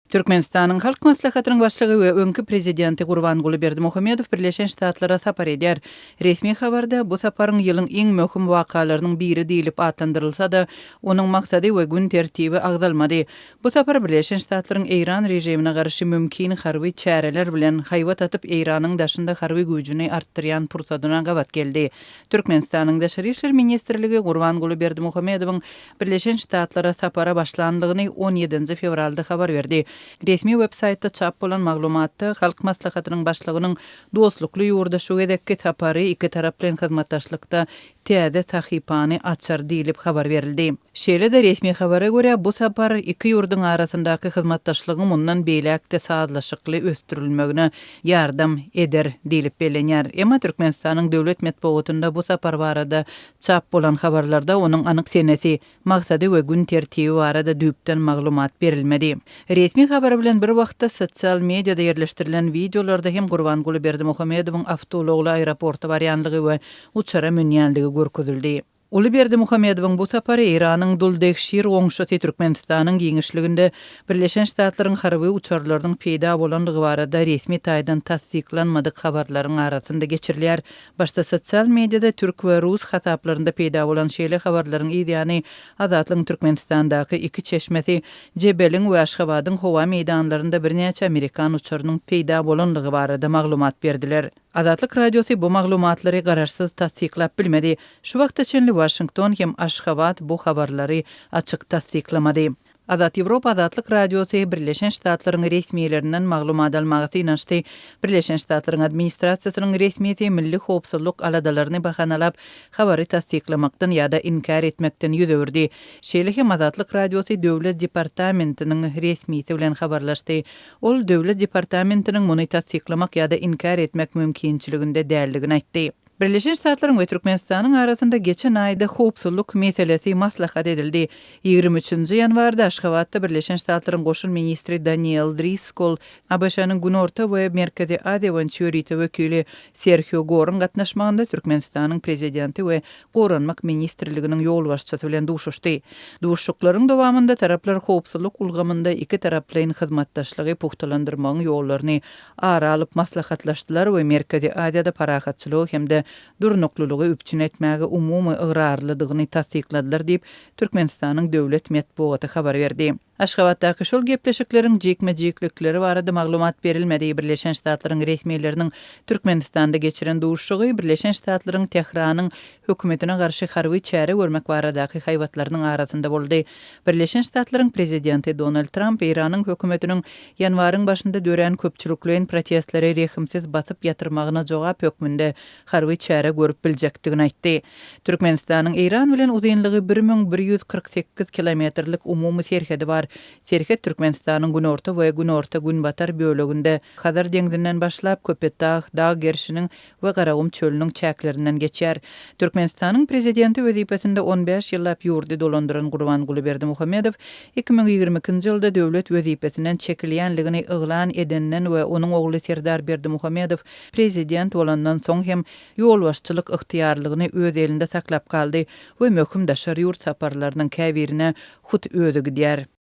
Türkmenistanyň Halk Maslahatynyň Başlygy we öňki Prezidenti Gurbanguly Berdimuhamedow Birleşen Ştatlara sapar edýär. Resmi habarda bu saparyň ýylyň iň möhüm wakalarynyň biri diýlip atlandyrylsa-da, onuň maksady we gün tertibi agzalmady. Bu sapar Birleşen Ştatlaryň Eýran režimine garşy mümkin harby çäreler bilen haýbat atyp Eýranyň daşynda harby güýjüni artdyrýan pursadyna gabat geldi. Türkmenistanyň Daşary işler ministrligi Gurbanguly Berdimuhamedowyň Birleşen Ştatlara sapara başlandygyny on ýedinji fewralda habar berdi. Resmi web-saýtda çap bolan maglumatda Halk Maslahatynyň Başlygynyň dostlukly ýurda şu gezekki sapary ikitaraplaýyn hyzmatdaşlykda täze sahypany açar diýlip habar berildi. Şeýle-de resmi habara görä, bu sapar iki ýurduň arasyndaky hyzmatdaşlygyň mundan beýläk-de sazlaşykly ösdürilmegine ýardam eder diýlip bellenýär. Emma Türkmenistanyň döwlet metbugatynda bu sapar barada Çap bolan habarlarda onuň anyk senesi, maksady we gün tertibi barada düýpden maglumat berilmedi. Resmi habar bilen bir wagtda sosial mediada ýerleşdirilen wideolarda hem Gurbanguly Berdimuhamedowyň awtoulagly aeroporta barýanlygy we uçara münýänligi görkezildi. Uly Berdimuhamedowyň bu sapary Eýranyň duldegşir goňşusy Türkmenistanyň giňişliginde Birleşen Ştatlaryň harby uçarlarynyň peýda bolandygy barada resmi taýdan tassyklanmadyk habarlaryň arasynda geçirilýär. Başda sosial mediada türk we rus hasaplarynda peýda bolan şeýle habarlaryň yz ýany Azatlygyň Türkmenistandaky iki çeşmesi Jebeliň we Aşgabadyň howa meýdanlarynda birnäçe amerikan uçarynyň peýda bolanlygy barada maglumat berdiler. Azatlyk Radiosy bu maglumatlary garaşsyz tassyklap bilmedi. Şu wagta çenli Waşington hem Aşgabat bu habarlary açyk tassyklamady. Azat Ýewropa Azatlyk Radiosy Birleşen Ştatlaryň resmilerinden maglumat almaga synanyşdy. Birleşen Ştatlaryň administrasiýasynyň resmisi milli howpsuzlyk aladalaryny bahanalap, habary tassyklamakdan ýa-da inkär etmekden ýüz öwürdi. Şeýle hem Azatlyk Radiosy Döwlet departamentiniň resmisi bilen habarlaşdy. Ol Döwlet departamentiniň muny tassyklamak ýa-da inkär etmek mümkinçiliginde däldigini aýtdy. Birleşen Ştatlaryň we Türkmenistanyň arasynda geçen aýda howpsuzlyk meselesi maslahat edildi. 23-nji ýanwarda Aşgabatda Birleşen Ştatlaryň goşun ministri Daniel Driskol, ABŞ-nyň Günorta we Merkezi Aziýa boýunça ýörite wekili Serhio Goryň gatnaşmagynda Türkmenistanyň Prezidenti we Goranmak ministrliginiň ýolbaşçysy bilen duşuşdy. Duşuşyklaryň dowamynda taraplar howpsuzlyk ulgamynda ikitaraplaýyn hyzmatdaşlygy pugtalandyrmagyň ýollaryny ara alyp maslahatlaşdylar we Merkezi Aziýada parahatçylygy hem-de durnuklylygy üpjün etmäge umumy ygrarlydygyny tassykladylar diýip, Türkmenistanyň döwlet metbugaty habar berdi. Aşgabatdaky şol gepleşikleriň jikme-jiklikleri barada maglumat berilmedi. Birleşen Ştatlaryň resmileriniň Türkmenistanda geçiren duşuşygy Birleşen Ştatlaryň Tähranyň hökümetine garşy harby çäre görmek baradaky haýbatlarynyň arasynda boldy. Birleşen Ştatlaryň prezidenti Donald Tramp Eýranyň hökümetiniň ýanwaryň başynda dörän köpçülikleýin protestleri rehimsiz basyp ýatyrmagyna jogap hökmünde harby çäre görüp biljekdigini aýtdy. Türkmenistanyň Eýran bilen uzynlygy 1148 kilometrlik umumy serhedi bar. Serhet Türkmenistanyň günorta we günorta-günbatar böleginde Hazar deňzinden başlap Köpetdag dag gerşiniň we Garagum çölüniň çäklerinden geçýär. Türkmenistanyň Prezidenti wezipesinde on bäş ýyllap ýurdy dolandyran Gurbanguly Berdimuhamedow 2022-nji ýylda döwlet wezipesinden çekilýänligini yglan edenden we onuň ogly Serdar Berdimuhamedow prezident bolandan soň hem ýolbaşçylyk ygtyýarlygyny öz elinde saklap galdy we möhüm daşary ýurt saparlarynyň käbirine hut özi gidýär.